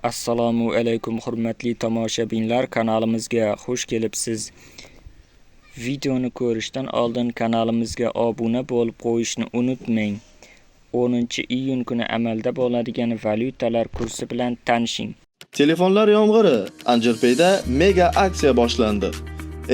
Assalomu alaykum, hurmatli tomoshabinlar, kanalimizga xush kelibsiz. Videoni ko'rishdan oldin kanalimizga obuna bo'lib qo'yishni unutmang. 10-iyun kuni amalda bo'ladigan valyutalar kursi bilan tanishing. Telefonlar yomg'iri. Anjirpayda mega aksiya boshlandi.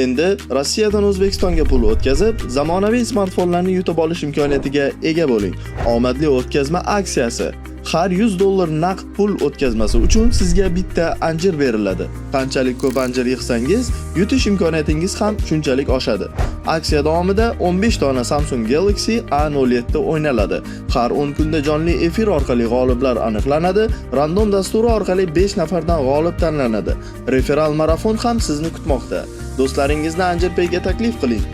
Endi Rossiyadan O'zbekistonga pul o'tkazib, zamonaviy smartfonlarni yutib olish imkoniyatiga ega bo'ling. Omadli o'tkazma aksiyasi. Har 100 dollar naqd pul o'tkazmasi uchun sizga bitta anjir beriladi. Qanchalik ko'p anjir yig'sangiz, yutish imkoniyatingiz ham shunchalik oshadi. Aksiya davomida 15 dona Samsung Galaxy A07 o'ynaladi. Har 10 kunda jonli efir orqali g'oliblar aniqlanadi. Random dasturi orqali 5 nafardan g'olib tanlanadi. Referal marafon ham sizni kutmoqda. Do'stlaringizni Anjirpayga taklif qiling.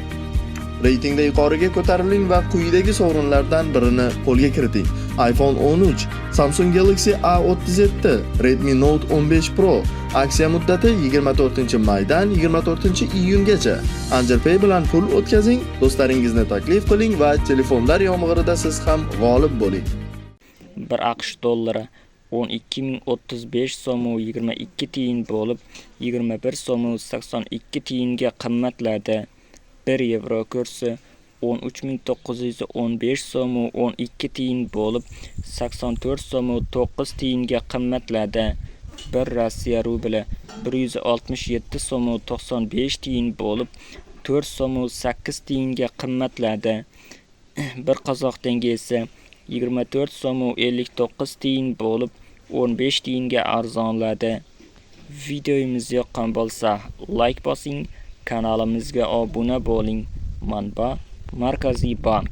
Reytingda yuqoriga ko'tariling va quyidagi sovrinlardan birini qo'lga kiriting: iPhone 13, Samsung Galaxy A37, Redmi Note 15 Pro. Aksiya muddati 24-maydan 24-iyungacha. Anjirpay bilan pul o'tkazing, do'stlaringizni taklif qiling va telefonlar yomg'irida siz ham g'olib bo'ling. 1 AQSh dollari 12 035 so'm 22 tiyin bo'lib, 21 so'm 82 tiyinga qimmatladi. 1 yevro kursi 13 915 so'm 12 tiyin bo'lib, 84 so'm 9 tiyinga qimmatladi. 1 Rossiya rubli 167 so'm 95 tiyin bo'lib, 4 so'm 8 tiyinga qimmatladi. 1 qozoq tengesi 24 so'm 59 tiyin bo'lib, 15 tiyinga arzonladi. Videomiz yoqqan bo'lsa, layk bosing, kanalimizga obuna bo'ling. Manba: Markaziy bank.